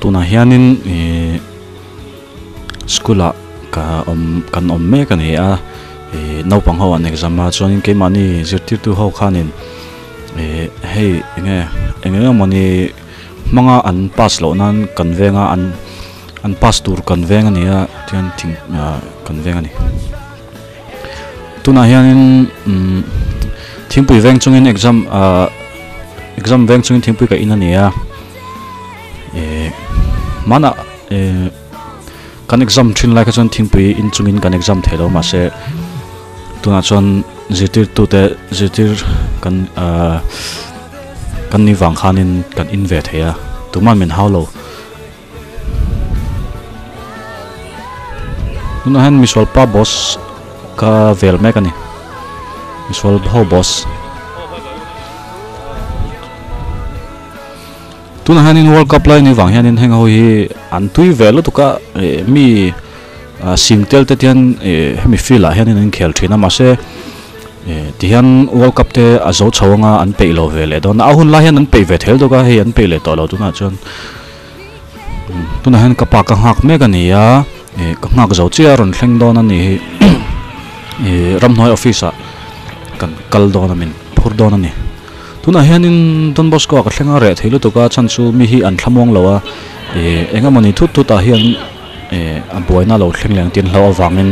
Tunah hianin ihh school ah ka awm kan awm mek a ni a ihh naupang ho an exam a chuanin keimahni zirtirtu ho khanin ihh hei enge eng eng emawni hmanga an pass loh nan kan veng a an an pass tur kan veng a ni a tihian thing ah kan veng a ni tunah hianin umm thingpui veng chungin exam ah exam veng chungin thingpui ka in a ni a ihh hmanah ihh kan exam thin lai kha chuan thingpui in chungin kan exam thei lo mahse tunah chuan zirtirtu te zirtir kan ahh kan nih vang khanin kan in ve thei a tuman min hau lo. Tunah hian misual pa boss ka vel mek a ni misual ho boss tunah hianin world cup lai ni vang hianin heng ho hi an tui ve lutuk a ih mi ah sing tel te hian ih hemi field ah hianin an inkhel thin a mahse ih tihian world cup te a zo chho anga an peih lo ve leh dawn a a hun lai hian an peih ve thel dawk a hei an peih leh tawh lo tunah chuan. Tunah hian ka pa ka nghak mek a ni a ih ka nghak zo chiah a rawn thleng dawn a ni hi ih ramhnuai office ah kan kal dawn a min phur dawn a ni tunah hianin Don Bosco ah ka thleng a reh thei lutuk a chhan chu mi hi an thlamuang lo a ih eng emawni thut thut ah hian ih a buaina lo thleng leh ang tih an hlauh avangin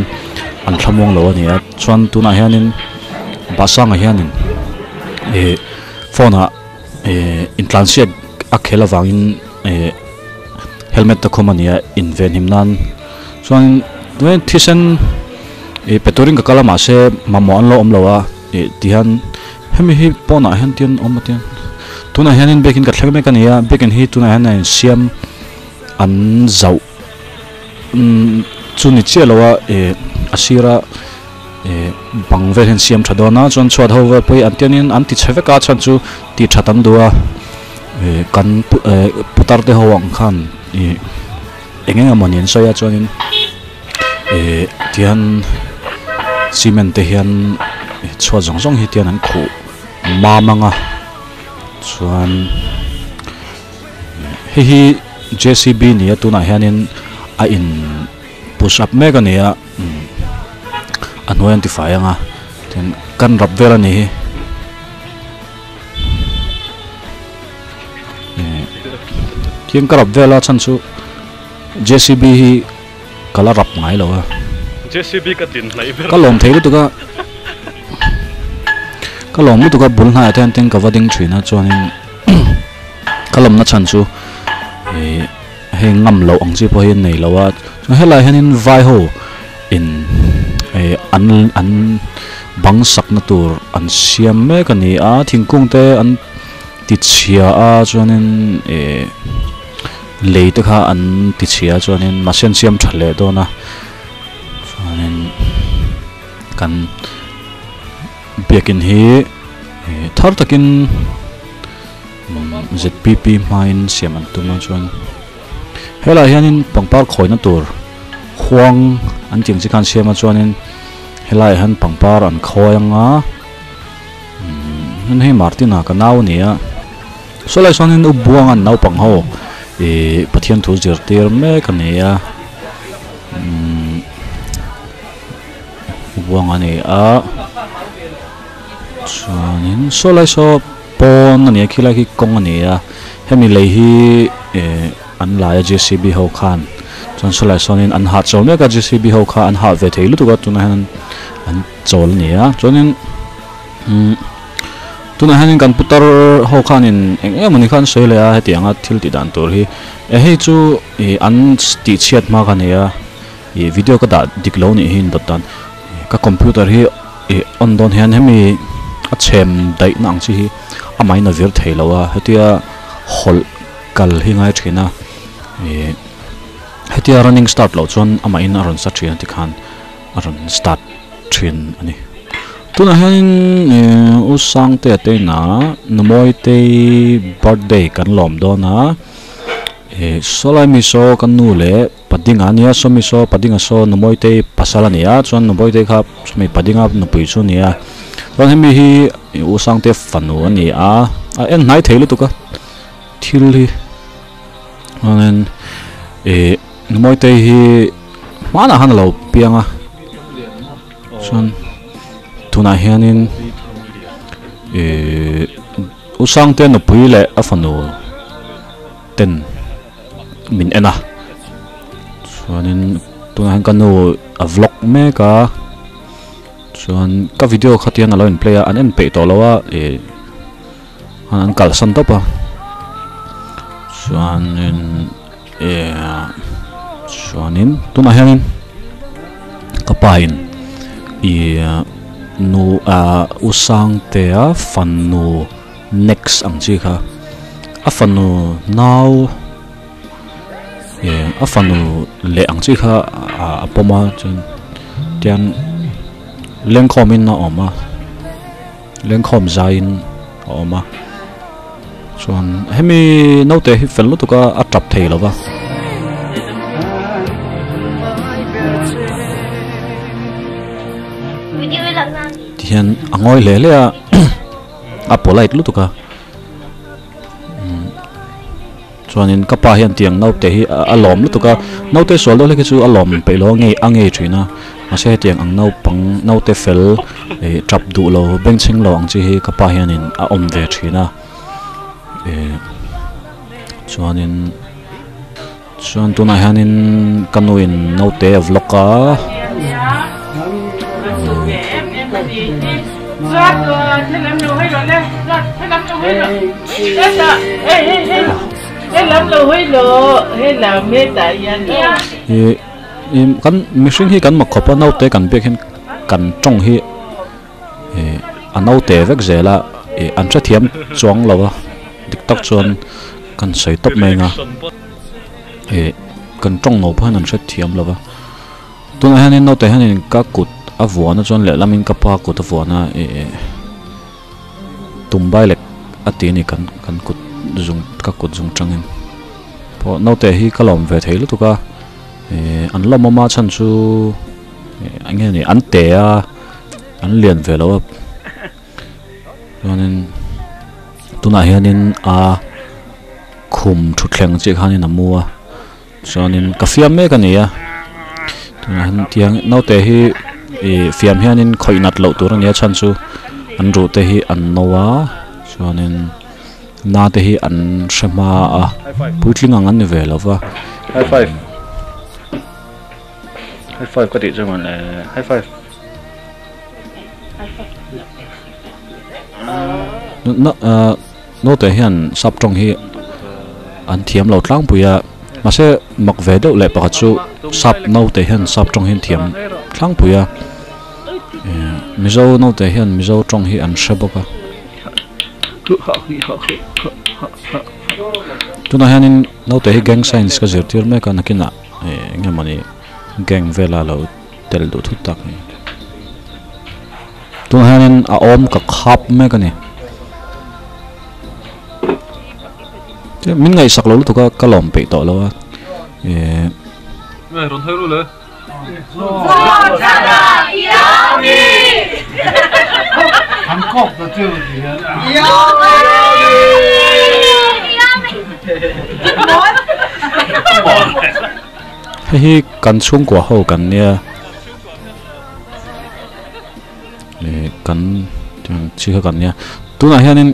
an thlamuang lo a ni a chuan tunah hianin Basanga hianin ih phone ah. Ehh intlansiak a khel avangin ehh helmet te khawm a ni a invenhim nan chuan tunge thisen ih pe turin ka kal a mahse mamawh an lo awm lo a ih tihian hemi hi pawnah hian tian awm a tian tunah hianin biakin ka thleng mek a ni a biakin hi tunah hian a insiam an zauh umm chu ni chiah lo a ih a sira. Ih bang vel hian siam tha dawn a chuan chhuat ho vel pawh hi an tiangin an ti chhe vek a chhan chu tih that an duh a ih kan eh putar te ho ang khan ih eng eng emawni an sawi a chuanin ih tihian cement te hian chhuat zawng zawng hi tian an khuh mam ang a chuan hei hi J C B ni a tunah hianin a in push up mek a ni a. A hnuai an tifai ang a tin kan rap vel a ni hi eh khian ka rap vel a chhan chu J C B hi ka la rap ngai lo a J C B ka din hnaih ber ka lawm thei lutuk a ka lawm lutuk a bul hnaiah te hian tin ka va ding thin a chuanin ka lawmna chhan chu ih. Hei ngam loh ang chi pawh hi an nei lo a chuan helaiah hianin vai ho in eh an an bang sakna tur an siam mek a ni a thingkung te an ti chhia a chuanin eh lei te kha an ti chhia a chuanin mahse an siam tha leh dawn a chuanin kan biakin hi eh thar takin. Zpp hmain siam an tum a chuan helaiah hianin pangpar khawina tur huang an tih ang chi khan siam a chuanin helaiah hian pangpar an khawi ang a umm hei Martina ka nau a ni a saw lai sawn in u Buanga naupang ho ih Pathian thu zirtir mek a ni a umm u Buanga a ni a chuanin saw lai saw. Pawn a ni a khilai khi kawng a ni a hemi lei hi eh an lai a J C B ho khan chuan sawlai sawnin an hah chawl mek a J C B ho kha an hah ve thei lutuk a tunah hian an chawl a ni a chuanin umm tunah hianin kan putar ho khanin eng eng emawni kha an sawi leh a hetiang a thil tih dan tur hi eh hei chu ih an tih chhiat hma kha a ni a ih video ka dah dik lo nih hi dawt dan ka computer hi. Ih on dawn hian hemi a chhem daih na ang chi hi a main a vir thei lo a hetia hawlh kal hi ngai thin a ih hetia running start loh chuan amah in a rawn sa thin a tikhan a rawn start thin a ni tunah hianin ih u Sangtea te inah Numawitei birthday kan lawm dawn a ih sawlai mi saw ka nu leh. Padinga a nia, sawmi saw Padinga saw Numawitei pasal a ni a, chuan Numawitei kha sawmi Padinga nupui chu a ni a, chuan hemi hi U Sangte fanu a ni a, a en hnai thei lutuk a, thil hi Chuanin ih Mawitei hi hmanah khan a lo piang a chuan tunah hianin ihh U Sangte nupui leh a fanu ten min en a chuanin tunah hian ka nu a vlog mek a chuan ka video kha tihian a lo in play a an en peih tawh lo a ih an kalsan tawp a chuanin ih chuanin tunah hianin ka pa in ih nu ah U Sangtea fanu next ang chi kha a fanu nau ih a fanu leh ang chi kha a pawm a chuan tian lengkhawm in a awm a lengkhawm zaiin a awm a chuan hemi naute hi fel lutuk a a tap thei lo va. Tihian a ngawi hle hle a a polite lutuk a chuanin ka pa hian tiang naute hi a lawm lutuk a naute sual deuh hlek hi chu a lawm peih lo a ngei a ngei thin a mahse hetiang ang naupang naute fel ih tap duh lo bengchheng lo ang chi hi ka pa hianin a awm ve thin a ih chuanin chuan tunah hianin ka nuin naute a vlog a. Ih ih kan mihring hi kan mak khawp a naute kan biak hian kan tawng hi ih a naute vek zel a ih an hrethiam chuang lo a dik tak chuan kan sawi tawp mai ang a ih kan tawng no pawh hian an hrethiam lo va. Tunah hianin naute hianin ka kut a vuan a chuan lehlamin ka pa kut a vuan a ih tum bai lek a ti a ni kan kan kut zung ka kut zung tangin pawh naute hi ka lawm ve thei lutuk a ih an lawmawm a chhan chu ih eng nge ni an te a an lian ve lo a chuanin tunah hianin a khum thutthleng chiah khanin a mu a. Chuanin ka fiam mek a ni a tunah hian tiang naute hi ih fiam hianin khawih nat loh tur a ni a chhan chu an ruh te hi an no a chuanin na te hi an hre hma a puitling ang an ni ve lo va. High five high five ka tih chuan high five Naute hian sap tawng hi an thiam lo tlangpui a, mahse mak ve deuh leh pakhat chu sap naute hian sap tawng hi an thiam tlangpui a, Mizo naute hian Mizo tawng hi an hre bawk a. Tunah hianin naute hi gang science ka zirtir mek a nakinah eng emawni gang vela lo tel duh thut tak a ni. Tunah hianin a awm ka khap mek a ni. Min ngaihsak lo lutuk a ka lawm peih tawh lo a. Ehh. Hei hi kan chhungkua ho kan nia. Ih kan tiang chi kha kan nia tunah hianin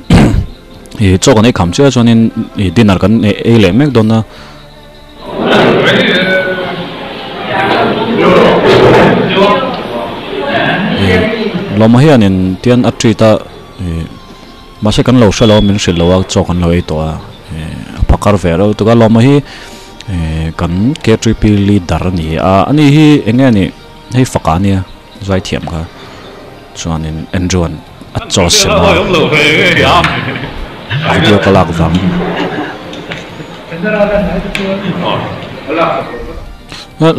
ih chaw kan ei kham chiah chuanin ih dinner kan ei leh mek dawn a. Ih lawma hianin tian a treat a ih mahse kan lo hre lo a min hrilh lo a chaw kan lo ei tawh a ih a phakar ve reuh tuk a lawma hi ih kan K_T_P leader a ni a ani hi eng nge nih hei faka ania. Zaithiam kha chuanin Andrew an a chaw sem a, video ka lak vang.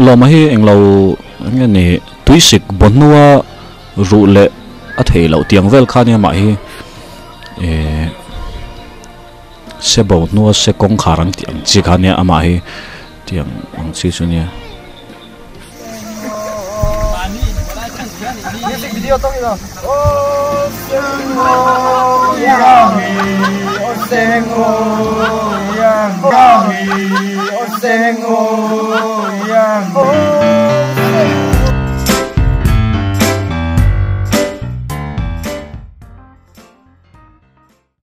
Lawma hi englo eng nge ni tuisik bawnua ruh leh a theih loh tiang vel kha nia mah hi eh se bo hnua se kawngkhar ang tih ang chi kha nia amah hi tiang ang chi chu nia. Senghor.